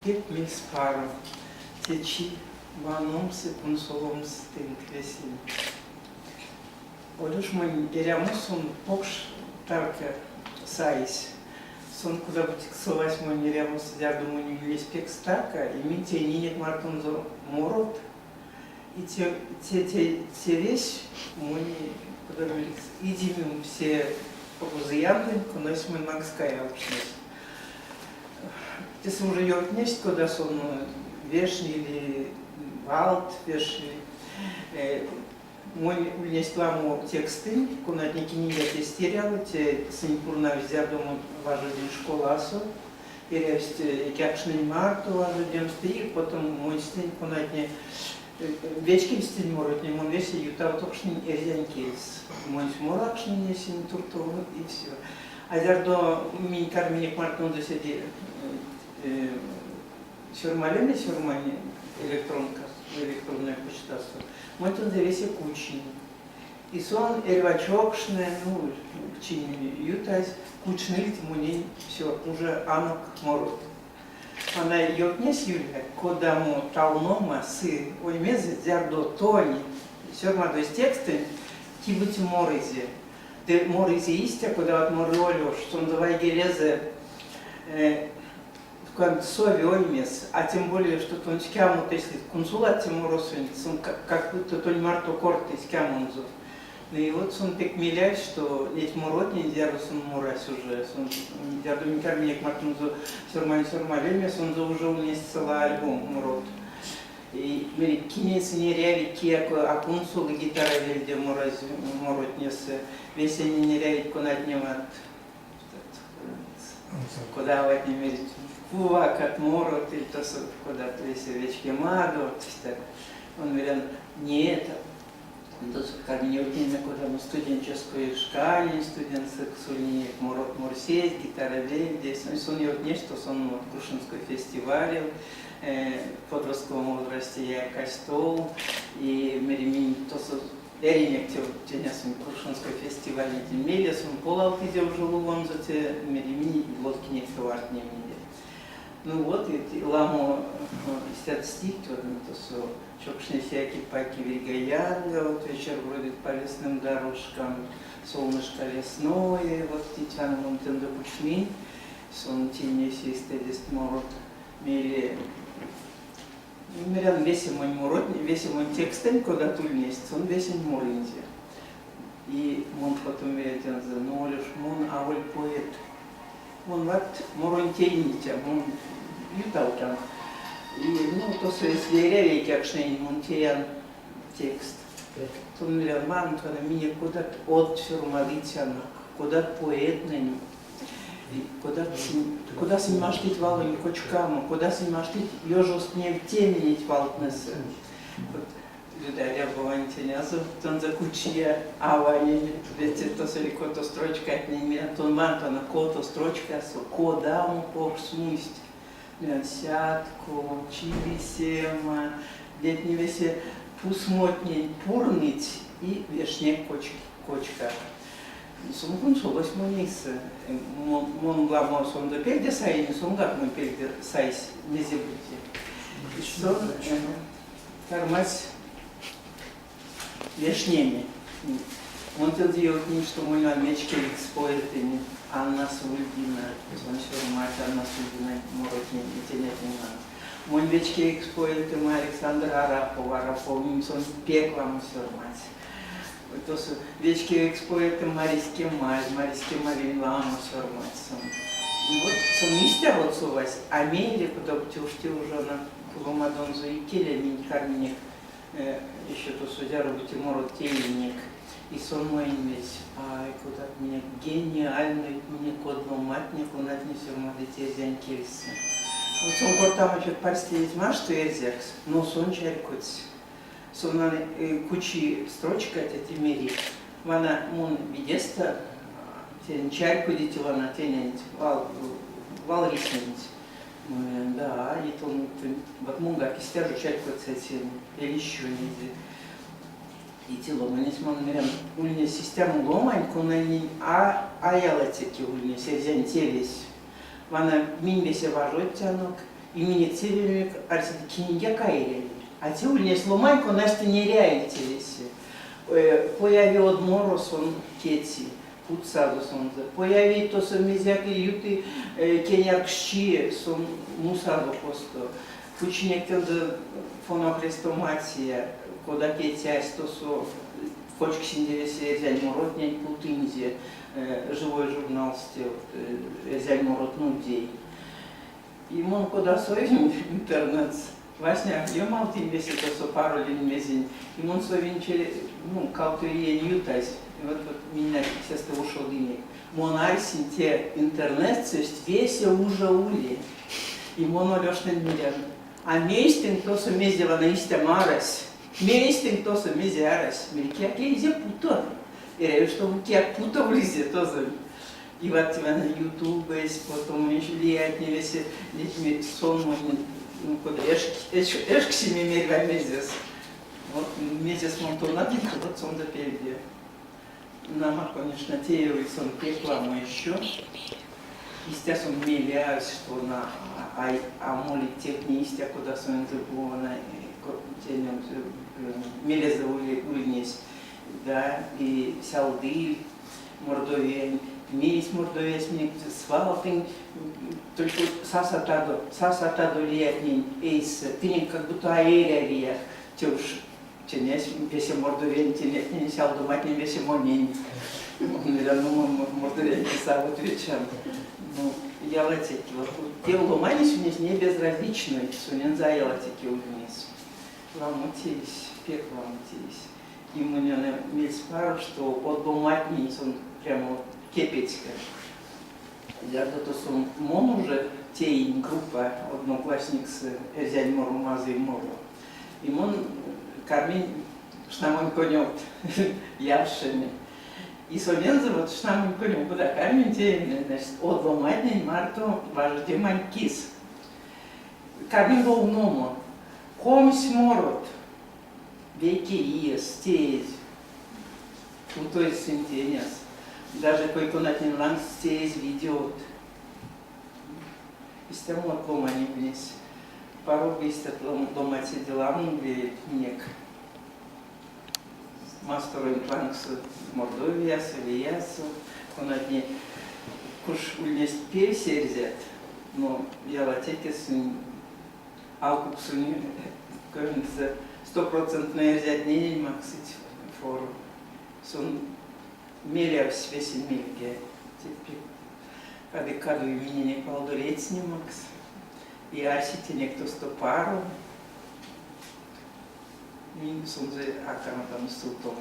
Пек мельспаро течи ваномс и кунсоломс тынк весень. Олюш монь эрямосон покш тарка сайсь. Сон кода-бути совась монь эрямос, зярдо монь ульнесь пек стака, и минь тейнинек мартонзо морот. И те, те, те тевесь монь, кода мерикс, идимим се зыяндонть, конась монь лангс каявкшнось. Тесэ уже ёвтнесть, кода сон вешнили, валт вешнили. Монь ульнесть ламо текстэнь, конатне киненьгак эзть эряво, те сынь пурнавсть, зярдо мон важодинь школасо, эрявсть эйкакштнень марто важодемс, ды потом моньстэнь, конатне вечкевсть тень моротне, мон весе ютавтокшнынь эрзянь кельс. Монсь моракшнынь эсень туртов, и всё. А зярдо минь карминек мартонзо седе сёрмалеме сёрмань электронка, электронной почтасо, мон тензэ весе кучинь. И сон эрьва чокшне, ну, чинь ютазь, кучныльть монень всё, уже анок морот. Она ёвтнесь Юля, кодамо талнома сы оймезэ, зярдо тонь сёрмадозь текстэнть кибыть морызе. Ды морызе истя, кода вот моры Олёш, сонзэ вайгелезэ сови оймес, а тем более, что тон ськамот если кунсолат те моросонть, сон как будто тонь марто корты ськамонзо. Ну и вот сон пек мелясь, что неть моротнень, зярдо сон морась уже, сон, зярдо минь карминек мартонзо сёрмалеме, сонзэ уже ульнесь цела альбом морот. И мерить, кинень сынь эрявить, кияк а кунсолы гитара вельде моразь моротнесэ, весенень эрявить конатневат. Кода аватне мерить, кувакат морот или тосо кодат весе вечкемадо, он мерян, нет, тосо карминь ёвтнеме кодамо студенческой шкане студентсэкс ульнинек, морот морсесть, гитара вельде. Сон ёвтнесь, что сон вот Крушинской фестивалев в подростковом возрасте якась тов, и мериминь тосо эринек те тенясонть Крушинской фестиваленть мейле сон полавтызе уже лувонзо те мериминь лоткинек товартнемеде. Ну вот, и ламо истят стихть вот тосо чокшне всякие-паки вирьга-янга, вот вечер бродит по лесным дорожкам, солнышко лесное, вот тетян мон тензэ кучнинь, сон тейнесь эйстэдест морот. Мейле мерян, весе монь моротне, весе монь текстэнь кодат ульнесть, сон весень морынзе. И мон потом меря тензэ, ну, Олюш, мон аволь поэт, мон вот моронь тейниця, мон ютавтан. И, ну, тосо если эряви эйкакштненень, мон теян текст. Тон мерян, мам, тона минек кодат од сёрмадыцянок, кодат поэтнэнь, кодат сынь, кода сынь маштыть валонь кочкамо, кода сынь маштыть ёжост невтеме неть валтнэсэ. Вот Люда Рябовань тенязо, тонзо кучия аванень, вете тосо ли кото строчкатнень, мерян, тон ван тона кото строчкасо, кодамо покш смусть. Мерян, Сятко, Чилисема, нетне весе пусмотнень пурныть и вешнек кочкат. Сон кунсолось монь эйсэ. Мон ламо сонзэ пельде саинь, сонгак монь пельде сайсь мезе-бути. Сон кармась вешнеме. Мон тензэ ёвтнинь, што монь вечкевикс поэтэнь Анна Сульдина, сон сёрмадсь Анна Сульдинань моротнень и тенятнень лангс. Монь вечкевикс поэтэм Александр Арапов, Араповнень сон пек ламо сёрмадсь. Тосо вечкевикс поэтэм Маризь Кемаль, Маризь Кемалень ламо сёрмадсь сон. Вот сон истя вот совась, а мейле, кода-бути уш те уже она куломадонзо икеле минь карминек еще тосо зяро-бути морот теинек. И сон монь ведь, ай, кодат минек гениальнойть минек од ломантне, конатне сёрмадыть эрзянь кельсэ. Вот сон кортамо пек парсте эзь машто эрзякс, но сон чарькодсь. Сон кучи строчка тети мери. Вана мон видестэ тень чарькодить вана тененть вал, валрисьменть. Да, и тон, вот монгак истя жо чарькодьса тень, или еще мезе. И те ломанесь мон мерян, ульнесь истямо ломань, конанень а, а ялатеке ульнесь эрзянь тевесь. Вана минь весе важодтянок. И минек целенек арсить киньгак а эряви. А те ульнесь ломань, конась тень эряви те весе. Появи од моро сон кеци, путсазо сонзэ. Появи тосо мезеяк юты кенярксчи, сон мусазо косто. Кучинек тензэ фонохрестоматия, кода кецясь тосо кочксинзе весе эрзянь моротнень, путынзе живой журналсте эрзянь морот нудей. И мон кода совинь интернетс, васня ёмавтынь весе тосо паро лемезэнь, и мон совинь ну, кавто иень ютазь. И вот, вот минь сестэ ушодынек. Мон арсинь, те интернетсэсь весе уже ули. И мон Олёшнень мерян, а мейсь тынк тосо мезе вана истя арась? Мейсь тынк тосо мезе арась? Мери, кияк эйзэ путо. Эряви, чтобы кияк путовлизе тозонь. И вот Ютубэсь, потом лиятне весе детьми сон монь, ну, кода эшксеме мерьга мезес. Вот мезес мон тонадынь, вот сонзэ пельде. Нама, конечно, тееви сон пек ламо еще. Истя сон мелявсь, что она а молит тевтне истя, кода сонзэ она мелезэ ульнесь. Да, и сялдыль Мордовиянь, мейсь Мордовиясь минек свал тынь только сасатадо, сасатадо лиятнень эйсэ, тынь как будто а эрявияк. Те уж тенясь весе Мордовиянь тенятнень, сялдоматнень весе монень. Ну, Мордовиянь писав отвечам. Ну, ялатеке. Вот те ломанесь у не безразличной, сонензэ ялатеке ульнесь. Ламо тейсь, пек ламо тейсь. И мне мельспаро, что од ломатнень сон прямо кепедськак. Зярдо тосо мон уже теинь группа одноклассникс эрзянь моро мазый моро. И мон карминь шнамонь конёвт явшеме. И сонензэ вот шнамонь конёв кода карминь тееме, значит, од ломатнень марто важодемань кис. Карминь ловномо. 20 морот вейке иес теезь путозь сынтеняс, даже кой-конатнень лангс теезь видеот. Истямо од ломань ульнесь. Паро бу истят ломанть седе ламо улевельть минек масторонть лангсо, Мордовиясо, лиясо, конатне куш ульнесть пельсь эрзят, но ялатеке сынь алкуксонь кажется, стопроцентной эрзятненень максыть фору. Сон мелявсь весе мельге. Кадык кадови миненек валдо ледстнемакс. И арси тенек тосто паро. Минь сонзэ а карматано стувтомо.